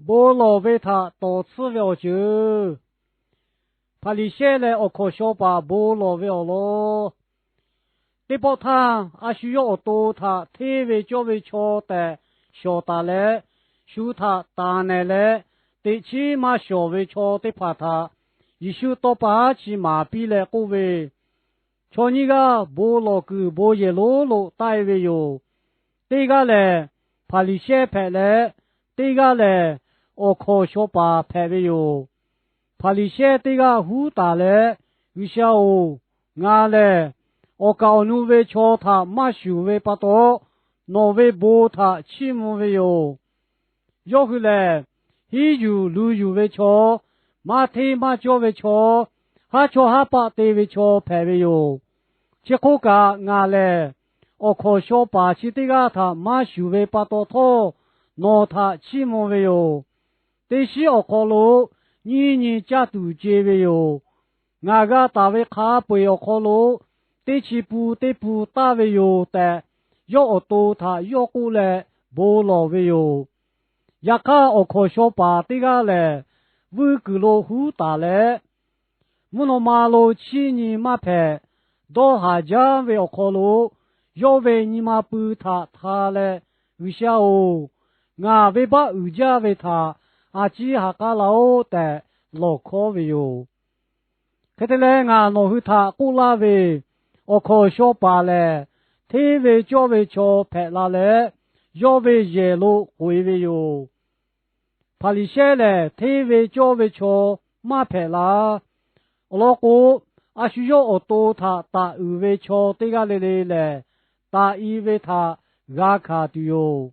Bon lawˬ ve htaꞈ tawˍ tsuhˇ ve awˬ ceuˬ. Hpaˍriˍsehˇ leh awˬ hkawnˍ shaw paˍ bon lawˬ ve awˬ lawn. Teˇ pawˆ htaˇ, a shu yawˇ awˬ to htaꞈ hteˇ ve cawˇ ve chaw tehꞈ shawˍ taˍ leh, shu htaꞈ taˍ nehˬ leh, teꞈ chiˉ maˇ shawˍ ve chaw teˇ hpaˍ htaꞈ Yeˍsuˆ tawˇ pa haˉ chi maˍ piˇ leh k'oˆ ve, Chaw nyiˇ g'aˇ bon lawˬ kuiˬ bon yehˬ lonˉ lo taˆ-e ve yoˬ. Teˇ g'aˇ lehˬ, Hpaˍriˍsehˇ hpehꞈ leh, teˇ g'aˇ lehˬ, awˬ hkawnˍ shaw paˍ hpehꞈ ve yoˬ. Hpaˍriˍsehˇ teˇ g'aˇ huˉ taˍ leh, G'uiˬsha-oˬ, ngaˬ lehˬ awˬ kaˍ awˬ nu ve chaw htaꞈ maˇ shuˍ ve pa taw, nawˬ ve bon htaꞈ chiˇ mvuh ve yoˬ. Yawˇ hui lehˬ, hiˉ yuˬ lu yuˬ ve chaw, maˇ hteˇ maˇ cawˇ ve chaw, haˉ chawˇ haˉ paˆ te ve chaw hpehꞈ ve yoˬ. Chi hk'oˆ kaꞈ, ngaˬ lehˬ awˬ hkawnˍ shaw paˍ chi teˇ g'aˇ htaꞈ maˇ shuˍ ve pa taw htawˇ, nawˬ htaꞈ chiˇ mvuh ve yoˬ. Teˇ shiˉ awˬ hk'aw lo nyiˇ nyi caˇ tuˬ ce ve yoˬ. Ngaˬ g'a taˍ ve hk'a peu-eˬ awˬ hk'aw lo teˇ chi pun teˇ pun taˇ ve yoˬ tehꞈ, yawˇ awˬ to htaꞈ yawˇ k'oˆ leh bon lawˬ ve yoˬ. Yaꞈ hk'aˇ, awˬ hkawnˍ shaw paˍ teˇ g'aˇ lehˬ, vuiˇ kuiˬ lo huˉ taˍ leh, mvuhˇ naw ma lo chiˇ nyi maˇ hpehꞈ. Dawˇ haˍ jaˇ ve awˬ hk'aw lo yawˇ ve nyi ma pui htaꞈ hta leh, G'uiˬsha-oˬ, ngaˬ venˇbaˆ uiˍ jaˇ ve htaꞈ a ciˉ ha k'aˉ laˇ-oˆ tehꞈ lawˬ hkawˉ ve yoˬ. Hk'e te leh, ngaˬ nawˬ hui htaꞈ k'oˆ laˇ ve, awˬ hkawnˍ shaw paˍ lehˬ, hteˇ ve cawˇ ve chaw hpehꞈ la leh, yawˇ ve yehˬ lo k'oꞈ-e ve yoˬ. Hpaˍriˍsehˇ lehˬ, hteˇ ve cawˇ ve chaw maˇ hpehꞈ la. Awˬ lawn k'o, a shu yawˇ awˬ to htaꞈ taˍ uiˍ ve chaw teˇ g'aˇ le le lehˬ, taꞈ i ve htaꞈ g'a hkanˍ tuˬ yoˬ.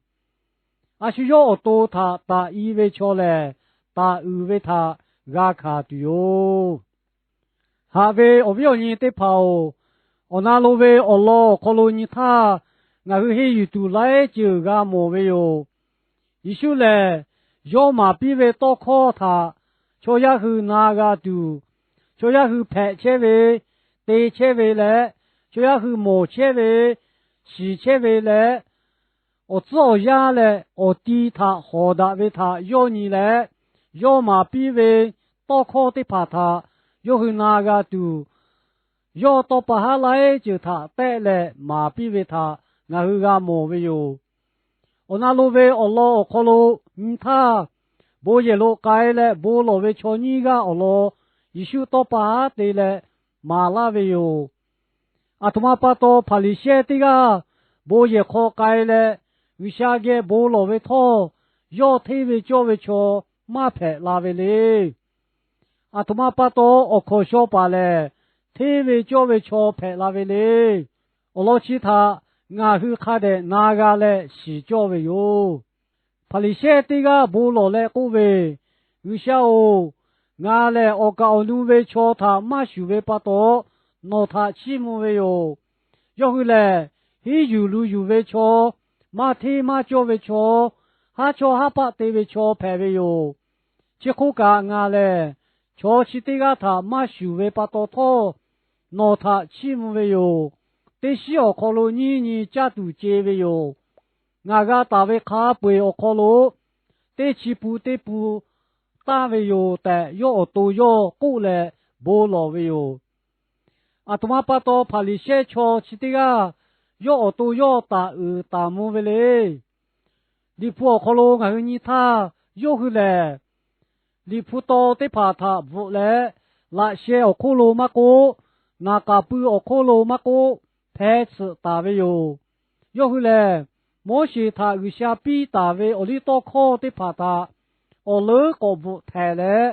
A shu yawˇ awˬ to htaꞈ taꞈ i ve chaw lehˬ, taˍ uiˍ ve htaꞈ g'a hkanˍ tuˬ yoˬ. Haꞈ ve awˬ viˉ awˬ nyi teˇ hpaˍ-oˬ, awˬ na lo ve awˬ lawn awˬ hk'aw lo nyi htaˇ, ngaˬ hui henˇ yuˬ tuˬ laiˉ ceuˬ g'a mawˬ ve yoˬ. Yeˍsuˆ lehˬ, yawˇ maˍ piˇ ve tawˇ hkawˇ htaꞈ chaw yaˇ hui na g'a tuˬ, chaw yaˇ hui hpehꞈ chehˇ ve, te chehˇ ve leh, chaw yaˇ hui mawˬ chehˇ ve, shiˍ chehˇ ve leh, awˬ tcuhˉ awˬ yanˇ leh awˬ ti htaꞈ hawˍ daꞈ ve htaꞈ yawˇ nyi leh, yawˇ maˍ piˇ ve tawˇ hkawˇ teˇ hpaˍ htaꞈ yawˇ hui na g'a tuˬ, yawˇ tawˇ pa haˉ laiˉ ceuˬ htaꞈ tehˆ leh maˍ piˇ ve htaꞈ ngaˬ hui g'a mawˬ ve yoˬ. Awˬ na lo ve awˬ lawn awˬ hk'aw lo nyi htaˇ, bon yehˬ lo k'ai leh bon lawˬ ve chaw nyiˇ g'aˇ awˬ lawn Yeˍsuˆ tawˇ pa haˉ te leh maˍ laˇ ve yoˬ. Aˬ htoꞈ ma pa taw Hpaˍriˍsehˇ teˇ g'aˇ bon yehˬ hk'aw k'ai leh G'uiˬsha geh bon lawˬ ve htawˇ, yawˇ hteˇ ve cawˇ ve chaw maˇ hpehꞈ la ve le. Aˬ htoꞈ ma pa taw awˬ hkawnˍ shaw paˍ lehˬ, hteˇ ve cawˇ ve chaw hpehꞈ la ve le. Awˬ lawn chi htaꞈ ngaˬ hui hk'a dehꞈ na g'a leh shiˍ cawˇ ve yoˬ. Hpaˍriˍsehˇ teˇ g'aˇ bon lawˬ leh k'oˆ ve, G'uiˬsha-oˬ, ngaˬ lehˬ awˬ kaˍ awˬ nu ve chaw htaꞈ maˇ shuˍ ve pa taw, nawˬ htaꞈ chiˇ mvuh ve yoˬ. Yawˇ hui lehˬ, hiˉ yuˬ lu yuˬ ve chaw, maˇ hteˇ maˇ cawˇ ve chaw, haˉ chawˇ haˉ paˆ te ve chaw hpehꞈ ve yoˬ. Chi hk'oˆ kaꞈ, ngaˬ lehˬ chaw chi teˇ g'aˇ htaꞈ maˇ shuˍ ve pa taw htawˇ, nawˬ htaꞈ chiˇ mvuh ve yoˬ. Teˇ shiˉ awˬ hk'aw lo nyiˇ nyi caˇ tuˬ ce ve yoˬ. Ngaˬ g'a taˍ ve hk'a peu-eˬ awˬ hk'aw lo teˇ chi pun teˇ pun tanˇ ve yoˬ tehꞈ, yawˇ awˬ to yawˇ k'oˆ leh bon lawˬ ve yoˬ. Aˬ htoꞈ ma pa taw Hpaˍriˍsehˇ chaw chi teˇ g'aˇ yawˇ awˬ to yawˇ taˍ uiˍ taˍ mvuh ve le. Liꞈ hpu awˬ hk'aw lo ngaˬ hui nyi htaˇ, yawˇ hui lehˬ Liꞈ hpu taw teˇ hpaˍ htaꞈ bvuhꞈ leh, laꞈ sheh awˬ hk'oˆ lo maˇ k'oˆ, naˍ k'aˍ pui awˬ hk'oˆ lo maˇ k'oˆ, hpeh tsuhꞈ taˍ ve yoˬ. Yawˇ hui lehˬ, Moˉseˍ htaꞈ G'uiˬsha piˇ taˍ ve awˬliˇtawˇhkawˇ teˇ hpaˍ htaꞈ awˬ leuˉ k'awꞈ bvuhꞈ htehꞈ leh,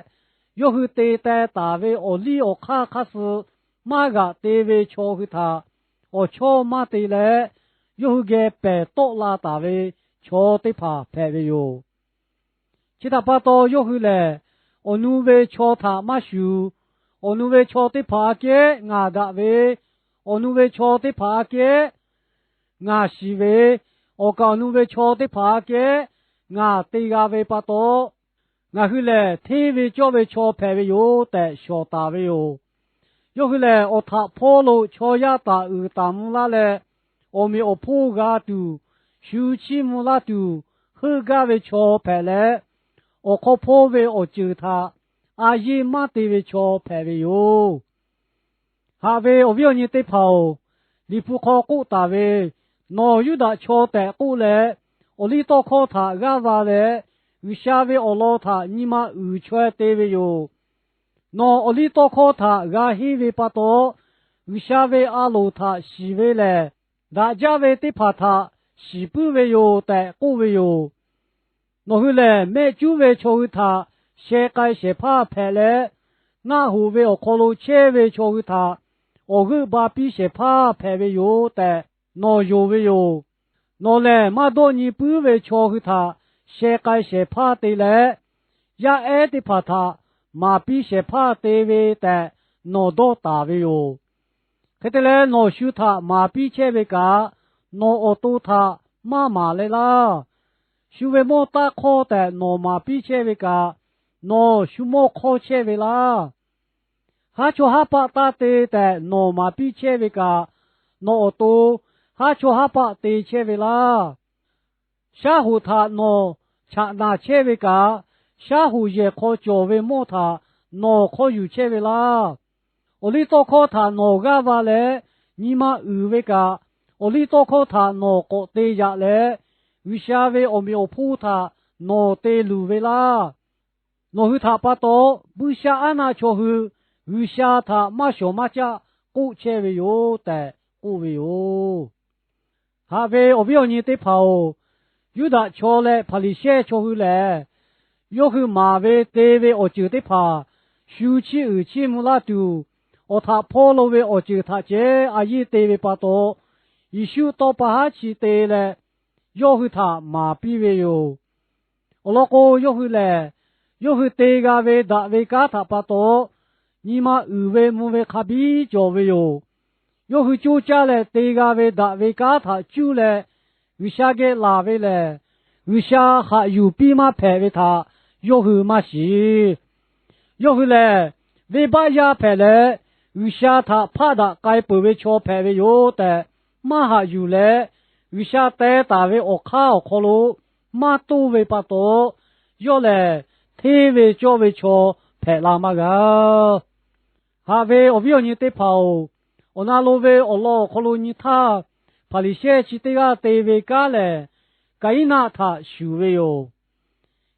yawˇ hui te teh taˍ ve awˬliˇawˬ hk'aˇ hk'aˇ suh maˇ g'aꞈ te ve chaw hui htaꞈ awˬ chawˇ maˇ te leh, yawˇ hui geh pehˬ tawˆ la taˍ ve chaw teˇ hpaˍ hpehꞈ ve yoˬ. Chi htaꞈ pa taw, yawˇ hui lehˬ awˬ nu ve chaw htaꞈ maˇ shuˍ. Awˬ nu ve chaw teˇ hpaˍ aꞈ kehˉ ngaˬ daꞈ ve, awˬ nu ve chaw teˇ hpaˍ aꞈ kehˉ ngaˬ shiˍ ve, awˬ kaˍ awˬ nu ve chaw teˇ hpaˍ aꞈ kehˉ ngaˬ te g'a ve pa taw, ngaˬ hui lehˬ hteˇ ve cawˇ ve chaw hpehꞈ ve yoˬ tehꞈ shawˍ taˍ ve yoˬ. Yawˇ hui lehˬ, awˬ htaꞈ hpawˇ lo chaw yaˇ taˍ uiˍ taˍ mvuh laˇ leh, awˬ meꞈ awˬ hponˇ g'a tuˬ, shu chiˇ mvuh laˇ tuˬ, heuˆ gaˇ ve chaw hpehꞈ leh, awˬ hk'aw hpawˇ ve awˬ ceuˬ htaꞈ a yiˇ maˇ te ve chaw hpehꞈ ve yoˬ. Haꞈ ve awˬ viˉ awˬ nyi teˇ hpaˍ-oˬ, Liꞈ hpu hk'aw k'oˆ taˍ ve, Nawˬ Yuˇdaꞈ chaw tehꞈ k'oˆ leh, awˬliˇtawˇhkawˇ htaꞈ g'aˇ va leh, G'uiˬsha ve awˬ lawn htaꞈ nyi ma uiˍ chaweh te ve yoˬ. Nawˬ awˬliˇtawˇhkawˇ htaꞈ g'a henˇ ve pa taw, G'uiˬsha ve a loˍ htaꞈ shiˍ ve lehˬ, daꞈ jaˇ ve teˇ hpaˍ htaꞈ shiˍ puiˉ ve yoˬ tehꞈ k'oˆ ve yoˬ. Nawˬ hui lehˬ, mehˆ cuˉ ve chaw hui htaꞈ sheh k'ai shehˍ hpaˇ hpehꞈ leh, naˆ hoꞈ ve awˬ hk'aw lo chehˇ ve chaw hui htaꞈ awˬ g'euˆ ba piˇ shehˍ hpaˇ hpehꞈ ve yoˬ tehꞈ nawˬ yonˍ ve yoˬ. Nawˬ lehˬ, maˇ dawˇ nyi puiˉ ve chaw hui htaꞈ sheh k'ai shehˍ hpaˇ te leh, yaˇ ehˉ teˇ hpaˍ htaꞈ maˍ piˇ shehˍ hpaˇ te ve tehꞈ nawˬ dawˇ taˍ ve yoˬ. Hk'e te leh, nawˬ shu htaꞈ maˍ piˇ chehˇ ve kaꞈ, nawˬ awˬ to htaꞈ maˇ maˍ leh laˇ. Shu ve mawˇ taˇ hk'awˇ tehꞈ nawˬ maˍ piˇ chehˇ ve kaꞈ, nawˬ shu mawˇ hk'awˇ chehˇ ve laˇ. Haˉ chawˇ haˉ paˆ taˇ te tehꞈ nawˬ maˍ piˇ chehˇ ve kaꞈ, nawˬ awˬ to haˉ chawˇ haˉ paˆ te chehˇ ve laˇ. Shaˉ hoꞈ htaꞈ nawˬ chaꞈ naˬ chehˇ ve kaꞈ, shaˉ hoꞈ yehˬ hk'aw cawˬ ve mawˇ htaꞈ nawˬ hk'aw yuˬ chehˇ ve laˇ. Awˬliˇtawˇhkawˇ htaꞈ nawˬ g'aˇ va leh nyi ma uiˍ ve kaꞈ, awˬliˇtawˇhkawˇ htaꞈ nawˬ k'awꞈ te yaꞈ leh, G'uiˬsha ve awˬ meꞈ awˬ hponˇ htaꞈ nawˬ te luˬ ve laˇ. Nawˬ hui htaꞈ pa taw, buiˇshaˆaˉnaˆ chaw hui G'uiˬsha htaꞈ maˇ shawˍ maˇ caˆ k'oˆ chehˇ ve yoˬ tehꞈ k'oˆ ve yoˬ. Haꞈ ve awˬ viˉ awˬ nyi teˇ hpaˍ-oˬ, Yuˇdaꞈ chaw leh Hpaˍriˍsehˇ chaw hui lehˬ, yawˇ hui maˍ ve te ve awˬ ceuˬ teˇ hpaˍ shu chiˇ uiˍ chiˇ mvuh laˇ tuˬ, awˬ htaꞈ hpawˇ lo ve awˬ ceuˬ htaꞈ ceh a yiˇ te ve pa taw, Yeˍsuˆ tawˇ pa haˉ chi te leh yawˇ hui htaꞈ maˍ piˇ ve yoˬ. Awˬ lawn k'o, yawˇ hui lehˬ, yawˇ hui te g'a ve daꞈ ve kanˉ htaꞈ pa taw, nyi ma uiˍ ve mvuh ve hk'a biˉ cawˬ ve yoˬ. Yawˇ hui coˇ caˇ leh te g'a ve daꞈ ve kanˉ htaꞈ cuˇ leh G'uiˬsha geh laˬ ve lehˬ, G'uiˬsha haꞈ yuˬ piˇ maˇ hpehꞈ ve htaꞈ yawˇ hui maˇ shiˍ. Yawˇ hui lehˬ, venˇbaˆ yaˇ hpehꞈ leh, G'uiˬsha htaꞈ hpaˆ daꞈ k'ai peuˬ ve chaw hpehꞈ ve yoˬ tehꞈ maˇ haꞈ yuˬ leh, G'uiˬsha teh taˍ ve awˬ hk'aˇ awˬ hk'aw lo maˇ toˇ ve pa taw, yawˇ lehˬ hteˇ ve cawˇ ve chaw hpehꞈ la maˇ g'a. Haꞈ ve awˬ viˉ awˬ nyi teˇ hpaˍ-oˬ, awˬ na lo ve awˬ lawn awˬ hk'aw lo nyi htaˇ, Hpaˍriˍsehˇ chi teˇ g'aˇ te ve kanˉ lehˬ, Kaˍiˉnaˆ htaꞈ shuˍ ve yoˬ.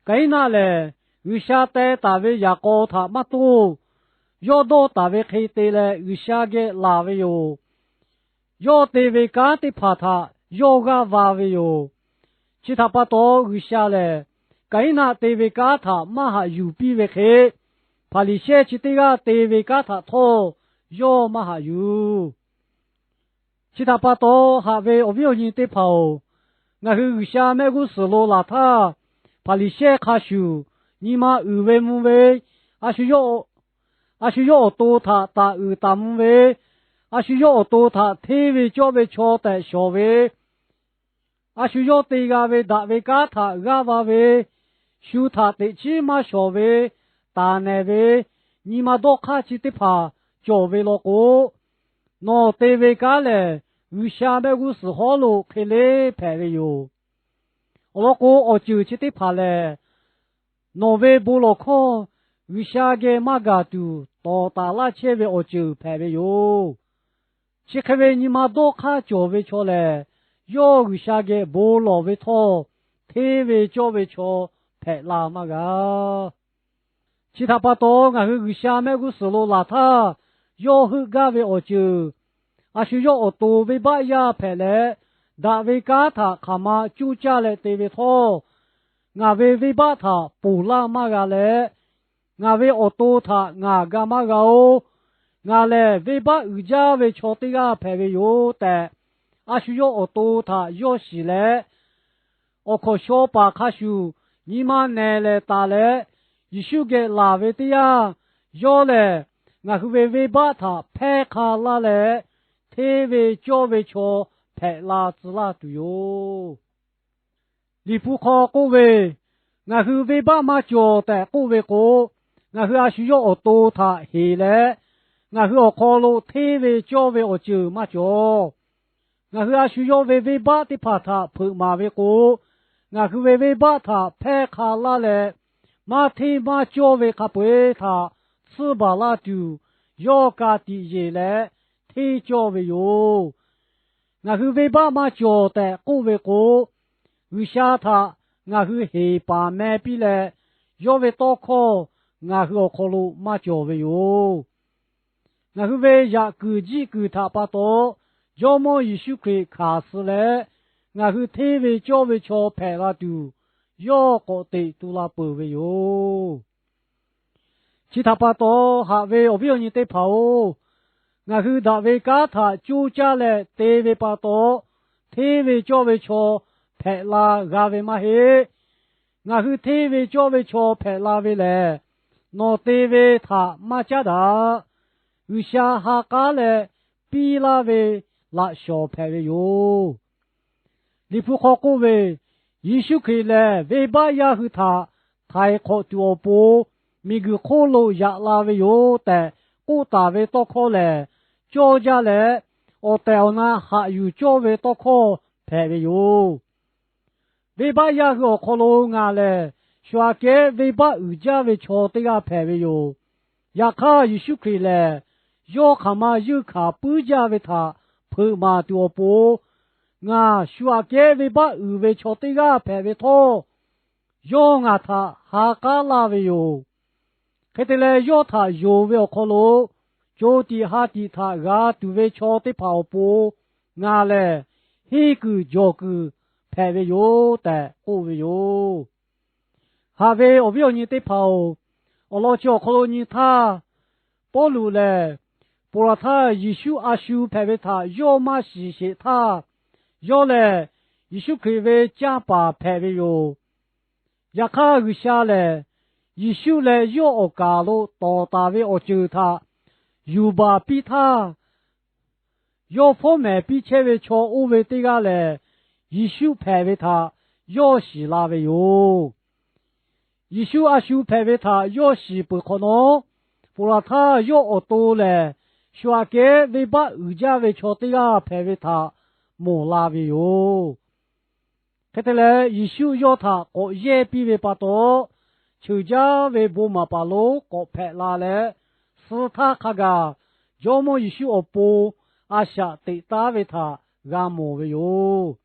Kaˍiˉnaˆ lehˬ, G'uiˬsha teh taˍ ve yaꞈ k'aw htaꞈ maˇ toˇ. Yawˇ dawˇ taˍ ve hk'e te leh G'uiˬsha geh laˬ ve yoˬ. Yawˇ te ve kanˉ teˇ hpaˍ htaꞈ yawˇ g'aˇ va ve yoˬ. Chi htaꞈ pa taw, G'uiˬsha lehˬ Kaˍiˉnaˆ te ve kanˉ htaꞈ maˇ haꞈ yuˬ piˇ ve hk'e, Hpaˍriˍsehˇ chi teˇ g'aˇ te ve kanˉ htaꞈ htawˇ yawˇ maˇ haꞈ yuˬ. Chi htaꞈ pa taw, haꞈ ve awˬ viˉ awˬ nyi teˇ hpaˍ-oˬ, ngaˬ hui G'uiˬsha mehˆ g'uˇ suhˍ lo laˬ htaˇ, Hpaˍriˍsehˇ hk'a shuˍ nyi ma uiˍ ve mvuh ve, a shu yawˇ awˬ to htaꞈ taˍ uiˍ taˍ mvuh ve, a shu yawˇ awˬ to htaꞈ hteˇ ve cawˇ ve chaw tehꞈ shawˍ ve, a shu yawˇ te g'a ve daꞈ ve kanˉ htaꞈ g'aˇ va ve, shu htaꞈ teꞈ chiˉ maˇ shawˍ ve, taˍ nehˬ ve, nyi ma dawˇ hk'aˇ chi teˇ hpaˍ cawˬ ve law k'o, nawˬ te ve kanˉ lehˬ G'uiˬsha mehˆ g'uˇ suhˍ hawˉ lo hk'e le hpehꞈ ve yoˬ. Awˬ lawn k'o, awˬ ceuˬ chi teˇ hpaˍ lehˬ, nawˬ ve bon lawˬ hkawˇ G'uiˬsha geh maˇ gaˬ tuˬ tawˍ taˍ laˇ chehˇ ve awˬ ceuˬ hpehꞈ ve yoˬ. Chi hk'e ve nyi ma dawˇ hk'aˇ cawˬ ve chaw lehˬ, yawˇ G'uiˬsha geh bon lawˬ ve htawˇ, hteˇ ve cawˇ ve chaw hpehꞈ la maˇ g'a. Chi htaꞈ pa taw, ngaˬ hui G'uiˬsha mehˆ g'uˇ suhˍ lo laˬ htaˇ, yawˇ heuˆ gaˇ ve awˬ ceuˬ, a shu yawˇ awˬ to venˇbaˆ yaˇ hpehꞈ leh, daꞈ ve kanˉ htaꞈ hk'aˬ ma coˇ caˇ leh te ve htawˇ, ngaˬ ve venˇbaˆ htaꞈ ponˬ laˇ maˇ g'a leh, ngaˬ ve awˬ to htaꞈ ngaˬ ga maˇ g'a-oˬ. Ngaˬ lehˬ venˇbaˆ uiˍ jaˇ ve chaw teˇ g'aˇ hpehꞈ ve yoˬ tehꞈ, a shu yawˇ awˬ to htaꞈ yawˇ shiˍ leh, awˬ hkawnˍ shaw paˍ hk'a shuˍ nyi ma nehˬ lehˍ taˍ leh, Yeˍsuˆ geh laˬ ve teˇ yanˇ, yawˇ lehˬ ngaˬ hui ve venˇbaˆ htaꞈ hpehˇ hk'a laˇ leh, hteˇ ve cawˇ ve chaw hpehꞈ la tcuh laˇ tuˬ yoˬ. Liꞈ hpu hk'aw k'oˆ ve, Ngaˬ hui venˇbaˆ maˇ cawˬ tehꞈ k'oˆ ve k'o, ngaˬ hui a shu yawˇ awˬ to htaꞈ heˍ leh, ngaˬ hui awˬ hk'aw lo hteˇ ve cawˇ ve awˬ ceuˬ maˇ cawˬ. Ngaˬ hui a shu yawˇ ve venˇbaˆ teˇ hpaˍ htaꞈ hpeuꞈ maˍ ve k'o, ngaˬ hui ve venˇbaˆ htaꞈ hpehˇ hk'a laˇ leh, maˇ hteˇ maˇ cawˇ ve hk'a peu-eˬ htaꞈ tsuhˇ baˬ laˇ tuˬ, yawˇ ka tiꞈ yeˬ leh hteˇ cawˇ ve yoˬ. Ngaˬ hui venˇbaˆ maˇ cawˬ tehꞈ k'oˆ ve k'o, G'uiˬsha htaꞈ ngaˬ hui heˍ paˍ meh piˇ leh, yawˇ ve tawˇ hkawˇ ngaˬ hui awˬ hk'aw lo maˇ cawˬ ve yoˬ. Ngaˬ hui ve yaꞈ kuiˬ jiˆ kuiˬ htaꞈ pa taw, Jawˇmawˇ Yeˍsuˆ Hkriꞈ hkanˍ suh leh, ngaˬ hui hteˇ ve cawˇ ve chaw hpehꞈ la tuˬ, yawˇ k'awꞈ teꞈ tu la peuˬ ve yoˬ. Chi htaꞈ pa taw, haꞈ ve awˬ viˉ awˬ nyi teˇ hpaˍ-oˬ, ngaˬ hui daꞈ ve kanˉ htaꞈ coˇ caˇ leh te ve pa taw, hteˇ ve cawˇ ve chaw hpehꞈ la g'a ve maˇ heˆ. Ngaˬ hui hteˇ ve cawˇ ve chaw hpehꞈ la ve lehˬ, nawˬ te ve htaꞈ maˇ caˉ daꞈ. G'uiˬsha ha k'aˉ leh piˇ laˇ ve laꞈ shawˍ hpehꞈ ve yoˬ. Liꞈ hpu hk'aw k'oˆ ve, Yeˍsuˆ Hkriꞈ lehˬ venˇbaˆ yaˇ hui htaꞈ htaiˍ hk'awꞈ tuˬ awˬ pon, miˬguiˬ hk'oˆ lo yaꞈ la ve yoˬ tehꞈ k'oˆ taˍ ve tawˇ hkawˇ lehˬ, cawˇ jaˇ leh, awˬ tehˬ awˬ na haꞈ yuˬ cawˇ ve tawˇ hkawˇ hpehꞈ ve yoˬ. Venˇbaˆ yaˇ hui awˬ hk'aw lo ngaˬ lehˬ, shu aꞈ kehˉ venˇbaˆ uiˍ jaˇ ve chaw teˇ g'aˇ hpehꞈ ve yoˬ. Yaꞈ hk'aˇ, Yeˍsuˆ Hkriꞈ lehˬ yawˇ hk'aˬ ma yeunˇ hkanˍ puiˉ jaˇ ve htaꞈ hpeuꞈ maˍ tuˬ awˬ pon, ngaˬ shu aꞈ kehˉ venˇbaˆ uiˍ ve chaw teˇ g'aˇ hpehꞈ ve htawˇ, yawˇ ngaˬ htaꞈ ha k'aˉ laˇ ve yoˬ. Hk'e te leh, yawˇ htaꞈ yonˍ ve awˬ hk'aw lo co tiꞈ ha tiꞈ htaꞈ g'a tuˬ ve chaw teˇ hpaˍ awˬ pon, ngaˬ lehˬ henˇ kuiˬ jawˬ kuiˬ hpehꞈ ve yoˬ tehꞈ k'oˆ ve yoˬ. Haꞈ ve awˬ viˉ awˬ nyi teˇ hpaˍ-oˬ, awˬ lawn chi awˬ hk'aw lo nyi htaˇ, Pawˇluꞈ lehˬ ponˬ laˬ htaˇ Yeˍsuˆ a shu hpehꞈ ve htaꞈ yawˇ maˇ shiˍ sheˍ htaˇ, yawˇ lehˬ Yeˍsuˆ Hkriꞈ ve canˇ paˍ hpehꞈ ve yoˬ. Yaꞈ hk'aˇ, G'uiˬsha lehˬ Yeˍsuˆ leh yawˇ awˬ kaˍ lo tawˍ taˍ ve awˬ ceuˬ htaꞈ yuˬ baˬ piˇ htaˇ, yawˇ fawˉ mehˍ piˇ chehˇ ve chaw oˇ ve teˇ g'aˇ lehˬ, Yeˍsuˆ hpehꞈ ve htaꞈ yawˇ shiˍ la ve yoˬ. Yeˍsuˆ a shu hpehꞈ ve htaꞈ yawˇ shiˍ peuˬ hk'awꞈ nawˉ, ponˬ laˬ htaˇ yawˇ awˬ to lehˬ, shu aꞈ kehˉ venˇbaˆ uiˍ jaˇ ve chaw teˇ g'aˇ hpehꞈ ve htaꞈ mawˬ la ve yoˬ. Hk'e te leh, Yeˍsuˆ yawˇ htaꞈ k'awꞈ yehˇ piˇ ve pa taw, ceuˬ jaˇ ve bon maˍ paˍ lonˉ k'awꞈ hpehꞈ la leh, suh htaˇ hk'a gaˬ Jawˇmawˇ Yeˍsuˆ awˬ pon a shaꞈ teꞈ taˉ ve htaꞈ g'a mawˬ ve yoˬ.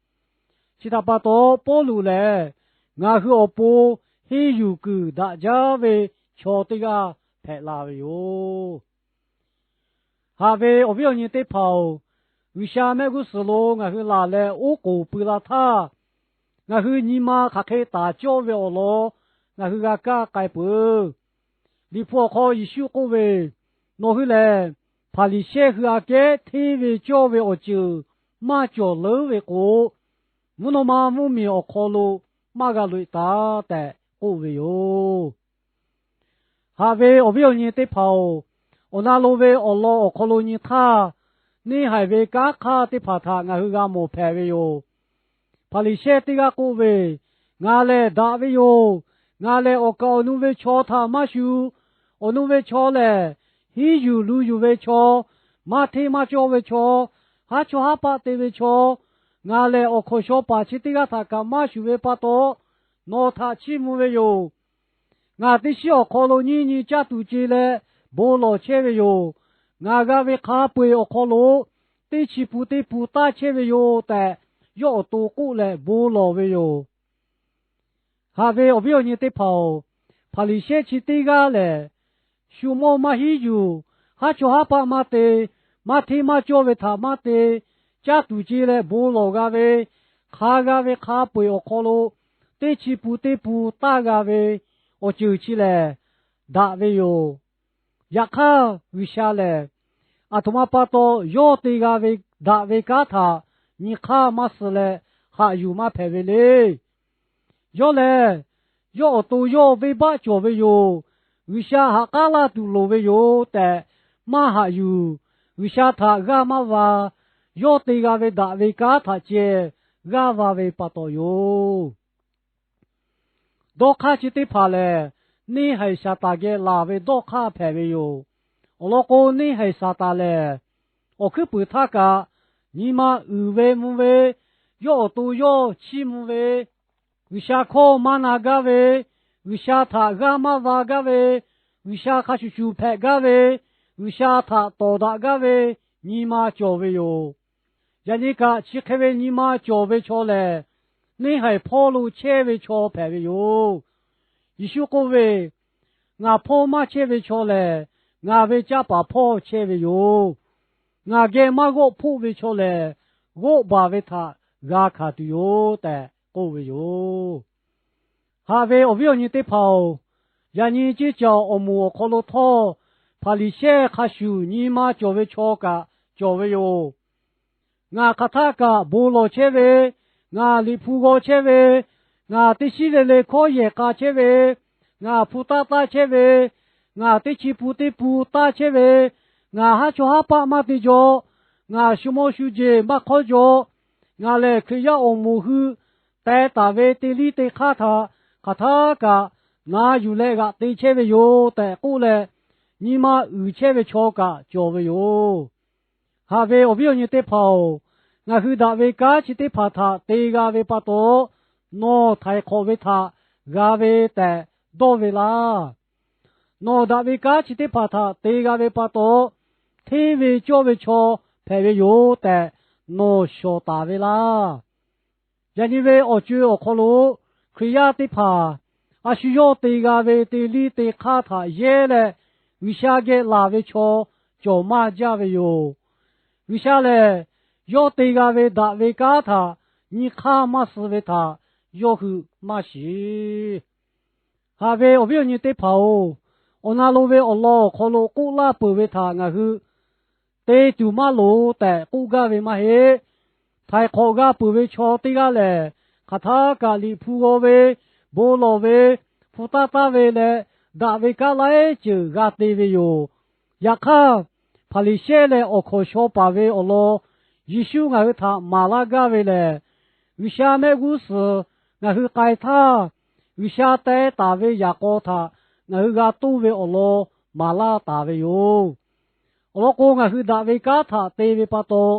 Chi htaꞈ pa taw, Pawˇluꞈ lehˬ ngaˬ hui awˬ pon henˇ yuˬ kuiˬ daꞈ jaˇ ve chaw teˇ g'aˇ hpehꞈ la ve yoˬ. Haꞈ ve awˬ viˉ awˬ nyi teˇ hpaˍ-oˬ, G'uiˬsha mehˆ g'uˇ suhˍ lo ngaˬ hui laˬ leh oˉ k'oˍ pui la htaˇ, ngaˬ hui nyi ma hk'aˬ hk'e taˍ cawˇ ve awˬ lawn ngaˬ hui g'a kaˇ k'ai peuˬ. Liꞈ hpu awˬ hk'aw Yeˍsuˆ k'oˆ ve, Nawˬ hui lehˬ Hpaˍriˍsehˇ hui aꞈ kehˉ hteˇ ve cawˇ ve awˬ ceuˬ maˇ cawˬ leuˉ ve k'o, mvuhˇ naw ma mvuhˇmiˬ awˬ hk'aw lo maˇ g'a loꞈ e taˍ tehꞈ k'oˆ ve yoˬ. Haꞈ ve awˬ viˉ awˬ nyi teˇ hpaˍ-oˬ, awˬ na lo ve awˬ lawn awˬ hk'aw lo nyi htaˇ, neˇ haiˬ ve kanˉ hk'aˇ teˇ hpaˍ htaꞈ ngaˬ hui g'a mawˬ hpehꞈ ve yoˬ. Hpaˍriˍsehˇ teˇ g'aˇ k'oˆ ve, Ngaˬ lehˬ daꞈ ve yoˬ. Ngaˬ lehˬ awˬ kaˍ awˬ nu ve chaw htaꞈ maˇ shuˍ. Awˬ nu ve chaw lehˬ, hiˉ yuˬ lu yuˬ ve chaw, maˇ hteˇ maˇ cawˇ ve chaw, haˉ chawˇ haˉ paˆ te ve chaw, ngaˬ lehˬ awˬ hkawnˍ shaw paˍ chi teˇ g'aˇ htaꞈ kaꞈ maˇ shuˍ ve pa taw, nawˬ htaꞈ chiˇ mvuh ve yoˬ. Ngaˬ teˇ shiˉ awˬ hk'aw lo nyiˇ nyi caˇ tuˬ ce leh bon lawˬ chehˇ ve yoˬ. Ngaˬ g'a ve hk'a peu-eˬ awˬ hk'aw lo teˇ chi pun teˇ pun taˇ chehˇ ve yoˬ tehꞈ, yawˇ awˬ to k'oˆ leh bon lawˬ ve yoˬ. Haꞈ ve awˬ viˉ awˬ nyi teˇ hpaˍ-oˬ, Hpaˍriˍsehˇ chi teˇ g'aˇ lehˬ, shu mawˇ maˇ hiˉ yuˬ, haˉ chawˇ haˉ paˆ maˇ te, maˇ hteˇ maˇ cawˇ ve htaꞈ maˇ te, caˇ tuˬ ce leh bon lawˬ g'a ve, hk'a g'a ve hk'a peu-eˬ awˬ hk'aw lo teˇ chi pun teˇ pun taˇ g'a ve awˬ ceuˬ chi lehˬ, daꞈ ve yoˬ. Yaꞈ hk'aˇ, G'uiˬsha lehˬ aˬ htoꞈ ma pa taw yawˇ te g'a ve daꞈ ve kanˉ htaꞈ nyi hk'aˇ maˇ suh leh haꞈ yuˬ maˇ hpehꞈ ve le. Yawˇ lehˬ, yawˇ awˬ to yawˇ venˇbaˆ cawˬ ve yoˬ, G'uiˬsha ha k'aˉ laˇ tuˬ loˍ ve yoˬ tehꞈ maˇ haꞈ yuˬ. G'uiˬsha htaꞈ g'aˇ maˇ va. Yawˇ te g'a ve daꞈ ve kanˉ htaꞈ ceh g'aˇ va ve pa taw yoˬ. Dawˇ hk'aˇ chi teˇ hpaˍ lehˬ, neˇ haiˬ Saˍtanˍ geh laˬ ve dawˇ hk'aˇ hpehꞈ ve yoˬ. Awˬ lawn k'o, neˇ haiˬ Saˍtanˍ lehˬ, awˬ hkuiˉ puiˍ htaˇ kaꞈ nyi ma uiˍ ve mvuh ve, yawˇ awˬ to yawˇ chiˇ mvuh ve, G'uiˬsha hkawˇ maˇ na gaˇ ve, G'uiˬsha htaꞈ g'aˇ maˇ va gaˇ ve, G'uiˬsha hk'a shuˍ shuˍ hpehꞈ gaˇ ve, G'uiˬsha htaꞈ tawˍ daꞈ gaˇ ve nyi ma cawˬ ve yoˬ. Yaꞈ nyi kaꞈ chi hk'e ve nyi ma cawˬ ve chaw lehˬ, neˇhaiˬ hpawˇ lo chehˇ ve chaw hpehꞈ ve yoˬ. Yeˍsuˆ k'oˆ ve, Ngaˬ hpawˇ maˇ chehˇ ve chaw lehˬ, ngaˬ ve caˇ paˍ hpawˇ chehˇ ve yoˬ. Ngaˬ geh maˇ g'awˆ hpoˆ ve chaw lehˬ, g'awˆ baˬ ve htaꞈ g'a hkanˍ tuˬ yoˬ tehꞈ k'oˆ ve yoˬ. Haꞈ ve awˬ viˉ awˬ nyi teˇ hpaˍ-oˬ, yaꞈ nyi ceˇ caˬ awˬ moˍ awˬ hk'aw lo htawˇ, Hpaˍriˍsehˇ hk'a shuˍ nyi ma cawˬ ve chaw kaꞈ cawˬ ve yoˬ. Ngaˬ hk'aˬ htaˆ kaꞈ bon lawˬ chehˇ ve, ngaˬ liꞈ hpu g'aw chehˇ ve, ngaˬ teˇ shiˉ le le hkawˉ yehˬ k'a chehˇ ve, ngaˬ hpu taˇ taˇ chehˇ ve, ngaˬ teˇ chi pun teˇ pun taˇ chehˇ ve, ngaˬ haˉ chaw haˉ paˆ maˇ te jaw, ngaˬ shu mawˇ shu jeˬ maˇ hk'awˉ jaw, ngaˬ lehˬ Hkriꞈ yaˇ awˬ moˍ hui teh taˍ ve teˇ liˇ teˇ hk'aˇ htaꞈ hk'aˬ htaˆ kaꞈ na yuˬ leh g'aꞈ te chehˇ ve yoˬ tehꞈ k'oˆ leh, nyi ma uiˍ chehˇ ve chaw kaꞈ cawˬ ve yoˬ. Haꞈ ve awˬ viˉ awˬ nyi teˇ hpaˍ-oˬ, ngaˬ hui daꞈ ve kanˉ chi teˇ hpaˍ htaꞈ te g'a ve pa taw, nawˬ htaiˍ hk'awꞈ ve htaꞈ g'a ve tehꞈ dawˇ ve laˇ. Nawˬ daꞈ ve kanˉ chi teˇ hpaˍ htaꞈ te g'a ve pa taw, hteˇ ve cawˇ ve chaw hpehꞈ ve yoˬ tehꞈ nawˬ shawˍ taˍ ve laˇ. Yaꞈ nyi ve awˬ co-e awˬ hk'aw lo Hkriꞈ yaˇ teˇ hpaˍ a shu yawˇ te g'a ve teˇ liˇ teˇ hk'aˇ htaꞈ yehˇ leh G'uiˬsha geh laˬ ve chaw cawˬ maˇ jaˇ ve yoˬ. G'uiˬsha lehˬ, yawˇ te g'a ve daꞈ ve kanˉ htaꞈ nyi hk'aˇ maˇ suh ve htaꞈ yawˇ hui maˇ shiˍ. Haꞈ ve awˬ viˉ awˬ nyi teˇ hpaˍ-oˬ, awˬ na lo ve awˬ lawn awˬ hk'aw lo k'oˆ laˇ peuˬ ve htaꞈ ngaˬ hui te tuˬ maˇ loˍ tehꞈ k'oˆ gaˇ ve maˇ heˆ. Htaiˍ hk'awꞈ g'a peuˬ ve chaw teˇ g'aˇ lehˬ, hk'aˬ htaˆ kaꞈ liꞈ hpu g'aw ve, bon lawˬ ve, hpu taˇ taˇ ve leh, daꞈ ve kanˉ laiˉ ceuˬ g'a te ve yoˬ. Yaꞈ hk'aˇ, Hpaˍriˍsehˇ leh awˬ hkawnˍ shaw paˍ ve awˬ lawn Yeˍsuˆ ngaˬ hui htaꞈ maˍ laˇ gaˇ ve lehˬ, G'uiˬsha mehˆ g'uˇ suhˍ ngaˬ hui k'ai htaˇ, G'uiˬsha teh taˍ ve yaꞈ k'aw htaꞈ ngaˬ hui g'a toˇ ve awˬ lawn maˍ laˇ taˍ ve yoˬ. Awˬ lawn k'o, ngaˬ hui daꞈ ve kanˉ htaꞈ te ve pa taw,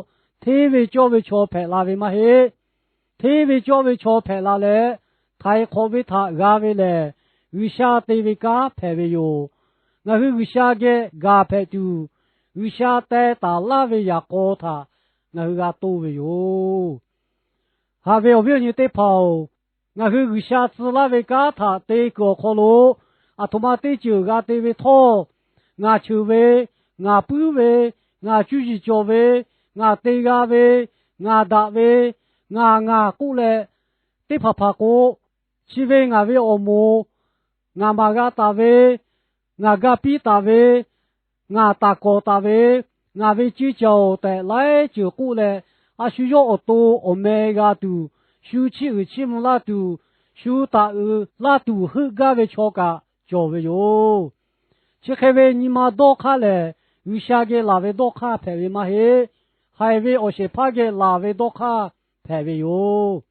hteˇ ve cawˇ ve chaw hpehꞈ la ve maˇ heˆ. Hteˇ ve cawˇ ve chaw hpehꞈ la leh, htaiˍ hk'awꞈ ve htaꞈ g'a ve lehˬ, G'uiˬsha te ve kanˉ hpehꞈ ve yoˬ. Ngaˬ hui G'uiˬsha geh gaˬ hpehꞈ tuˬ, G'uiˬsha teh taˍ laˇ ve yaꞈ k'aw htaꞈ ngaˬ hui g'a toˇ ve yoˬ. Haꞈ ve awˬ viˉ awˬ nyi teˇ hpaˍ-oˬ, ngaˬ hui G'uiˬsha tcuh laˇ ve kanˉ htaꞈ te kuiˬ awˬ hk'aw lo, aˬ htoꞈ ma teˇ ceuˬ g'a te ve htawˇ, ngaˬ cheuˬ ve, ngaˬ puiˉ ve, ngaˬ cuˇ yiˍ cawˬ ve, ngaˬ te g'a ve, ngaˬ daꞈ ve, ngaˬ ngaˬ k'oˆ leh, teˇ hpaˍ hpaˍ k'o, chi ve ngaˬ ve awˬ moˍ, ngaˬ maˍ g'a taˍ ve, ngaˬ ga piˇ taˍ ve, ngaˬ taˍ kawˍ taˍ ve, ngaˬ ve ceˇ caˬ-oˬ tehꞈ laiˉ ceuˬ k'oˆ leh, a shu yawˇ awˬ to awˬ meh g'a tuˬ, shu chiˇ uiˍ chiˇ mvuh laˇ tuˬ, shu taˍ uiˍ laˇ tuˬ heuˆ gaˇ ve chaw kaꞈ cawˬ ve yoˬ. Chi hk'e ve nyi ma dawˇ hk'aˇ lehˬ, G'uiˬsha geh laˬ ve dawˇ hk'aˇ hpehꞈ ve maˇ heˆ. Haiˬ ve awˬ shehˍ hpaˇ geh laˬ ve dawˇ hk'aˇ hpehꞈ ve yoˬ.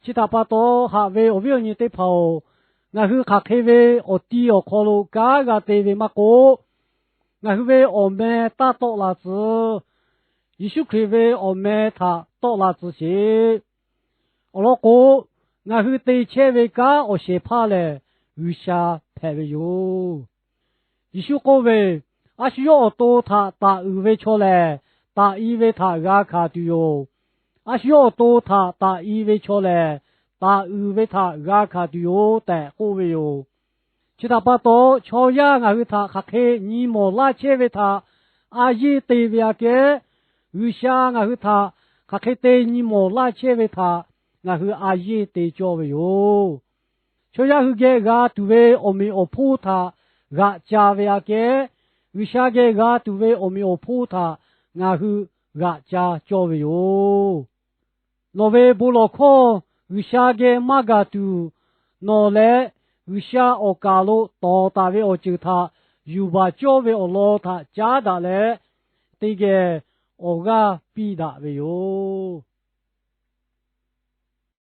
Chi htaꞈ pa taw, haꞈ ve awˬ viˉ awˬ nyi teˇ hpaˍ-oˬ, ngaˬ hui hk'aˬ hk'e ve awˬ ti awˬ hk'aw lo kanˉ g'a te ve maˇ k'oˆ, ngaˬ hui ve awˬ meh taˇ tawˆ la tcuh. Yeˍsuˆ Hkriꞈ ve awˬ meh htaꞈ tawˆ la tcuh sheˍ. Awˬ lawn k'o, ngaˬ hui te chehˇ ve kanˉ awˬ shehˍ hpaˇ lehˬ, G'uiˬsha hpehꞈ ve yoˬ. Yeˍsuˆ k'oˆ ve, A shu yawˇ awˬ to htaꞈ taˍ uiˍ ve chaw lehˬ, taꞈ i ve htaꞈ g'a hkanˍ tuˬ yoˬ. A shu yawˇ awˬ to htaꞈ taꞈ i ve chaw lehˬ, taˍ uiˍ ve htaꞈ g'a hkanˍ tuˬ yoˬ tehꞈ k'oˆ ve yoˬ. Chi htaꞈ pa taw, chaw yaˇ ngaˬ hui htaꞈ hk'aˬ hk'e nyi mawˬ laˇ chehˇ ve htaꞈ a yeˇ te ve aꞈ kehˉ, G'uiˬsha ngaˬ hui htaꞈ hk'aˬ hk'e te nyi mawˬ laˇ chehˇ ve htaꞈ ngaˬ hui a yeˇ te cawˇ ve yoˬ. Chaw yaˇ hui geh g'a tuˬ ve awˬ meꞈ awˬ hponˇ htaꞈ g'aꞈ ca ve aꞈ kehˉ, G'uiˬsha geh g'a tuˬ ve awˬ meꞈ awˬ hponˇ htaꞈ ngaˬ hui g'aꞈ ca cawˇ ve yoˬ. Nawˬ ve bon lawˬ hkawˇ G'uiˬsha geh maˇ gaˬ tuˬ, nawˬ leh G'uiˬsha awˬ kaˍ lo tawˍ taˍ ve awˬ ceuˬ htaꞈ yuˬ baˬ cawˇ ve awˬ lawn htaꞈ caˉ daꞈ leh, teˇ geh awˬ g'aˇ piˇ daꞈ ve yoˬ.